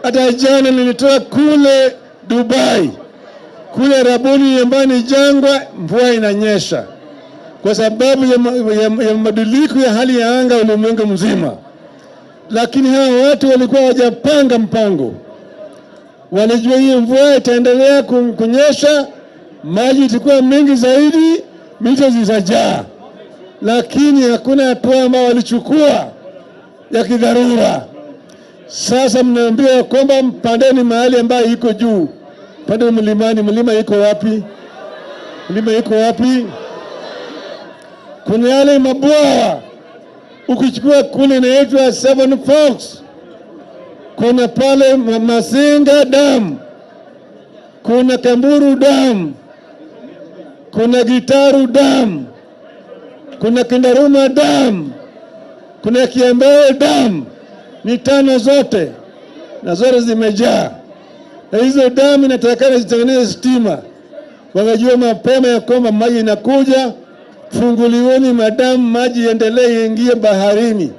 Hata jana nilitoka kule Dubai, kule Arabuni ambayo ni jangwa, mvua inanyesha kwa sababu ya mabadiliko ya hali ya anga ulimwengu mzima. Lakini hawa watu walikuwa hawajapanga mpango, walijua hii mvua itaendelea kunyesha, maji itakuwa mingi zaidi, mito zitajaa, lakini hakuna hatua ambayo walichukua ya kidharura. Sasa mnaambiwa kwamba mpandeni mahali ambayo iko juu, pandeni mlimani. Mlima iko wapi? Mlima iko wapi? Kuna yale mabwawa, ukichukua kule inaitwa Seven Forks, kuna pale Masinga Dam, kuna Kamburu Dam, kuna Gitaru Dam, kuna Kindaruma Dam, kuna Kiembee Dam, ni tano zote na zote zimejaa, na hizo damu inatakikana zitengeneze stima. Wamejua mapema ya kwamba maji inakuja, funguliweni madamu, maji iendelee iingie baharini.